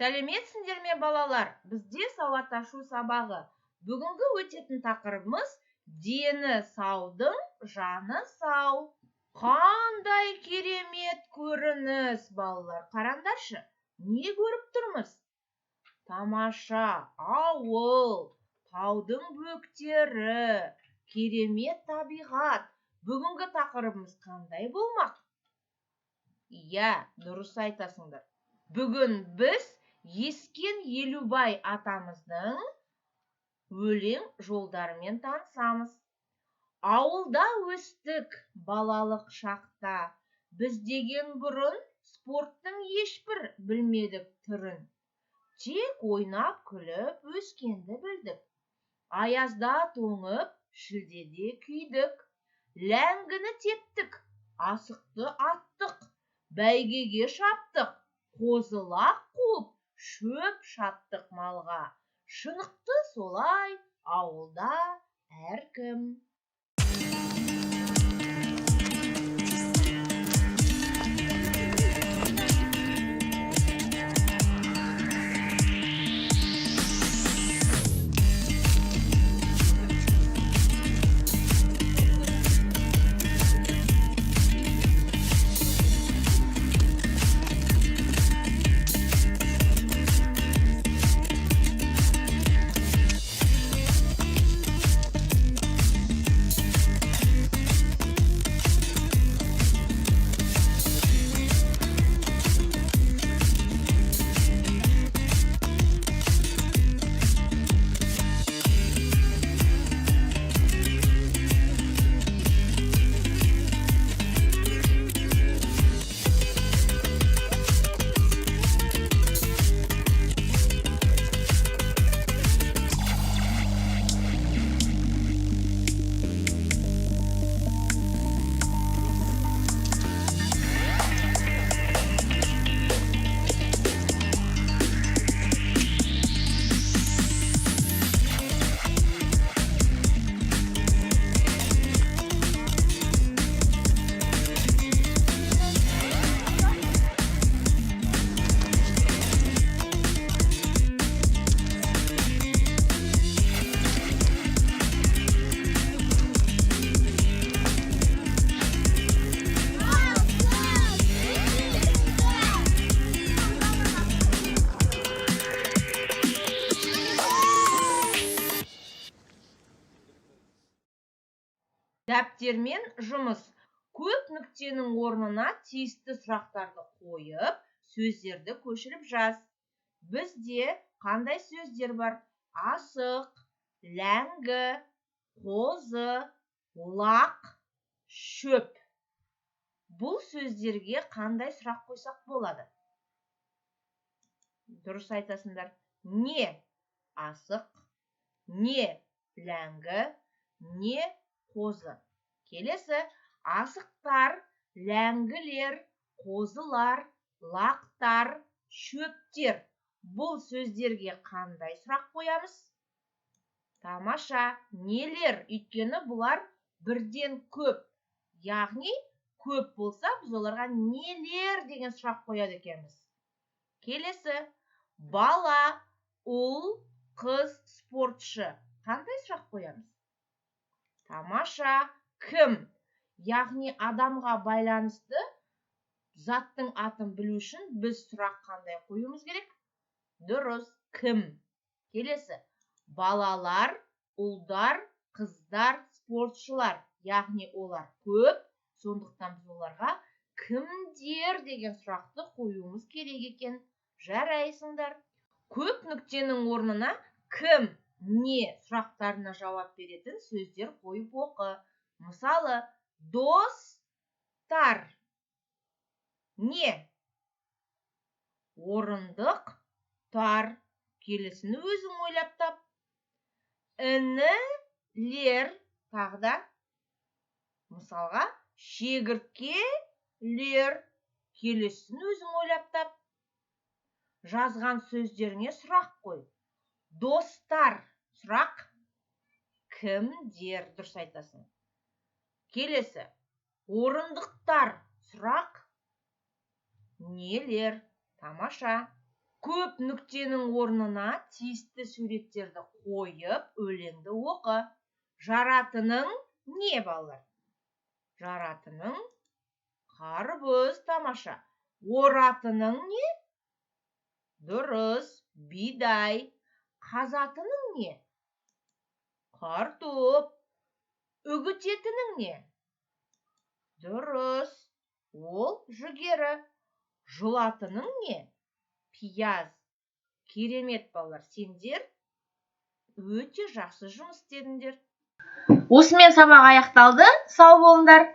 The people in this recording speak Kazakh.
Сәлеметсіңдер ме, балалар? Бізде сауат ашу сабағы. Бүгінгі өтетін тақырыбымыз: дені саудың жаны сау. Қандай керемет көрініс, балалар! Қараңдаршы, не көріп тұрмыз? Тамаша ауыл, таудың бөктері, керемет табиғат. Бүгінгі тақырыбымыз қандай болмақ? Иә, дұрыс айтасыңдар. Бүгін біз Ескен Елубай атамыздың өлең жолдарымен танысамыз. Ауылда өстік балалық шақта, біз деген бұрын спорттың ешбір білмедік түрін. Тек ойнап күліп өскенді білдік. Аязда тоңып, шілдеде күйдік. Ләңгіні тептік, асықты аттық, бәйгеге шаптық, қозы-лақ қуып, шөп шаптық малға. Шынықты солай ауылда әркім. Дәптермен жұмыс. Көп нүктенің орнына тиісті сұрақтарды қойып, сөздерді көшіріп жаз. Бізде қандай сөздер бар? Асық, ләңгі, қозы, лақ, шөп. Бұл сөздерге қандай сұрақ қойсақ болады? Дұрыс айтасыңдар. Не асық, не ләңгі, не қозы. Келесі: асықтар, ләңгілер, қозылар, лақтар, шөптер. Бұл сөздерге қандай сұрақ қоямыз? Тамаша, нелер? Өйткені бұлар бірден көп. Яғни көп болса, біз оларға нелер деген сұрақ қояды екенбіз. Келесі: бала, ұл, қыз, спортшы. Қандай сұрақ қоямыз? Тамаша, кім? Яғни адамға байланысты заттың атын білу үшін біз сұрақ қандай қоюымыз керек? Дұрыс, кім? Келесі: балалар, ұлдар, қыздар, спортшылар. Яғни олар көп, сондықтан біз оларға кімдер деген сұрақты қоюымыз керек екен. Жарайсыңдар. Көп нүктенің орнына кім, не сұрақтарына жауап беретін сөздер қойып оқы. Мысалы, достар. Не? Орындық тар. Келесіні өзің ойлап тап. Інілер, тағы да. Мысалға, шегірткелер. Келесін өзің ойлап тап. Жазған сөздеріңе сұрақ қой. Достар, сұрақ кімдер? Дұрыс айтасың. Келесі: орындықтар, сұрақ нелер? Тамаша. Көп нүктенің орнына тиісті суреттерді қойып, өлеңді оқы. Жаратының не, балалар? Жаратының қарбыз, тамаша. Оратының не? Дұрыс, бидай. Қазатының не? Картоп. Үгітетінің не? Дұрыс, ол жүгері. Жұлатының не? Пияз. Керемет, балалар, сендер өте жақсы жұмыс істедіңдер. Осымен сабақ аяқталды. Сау болыңдар.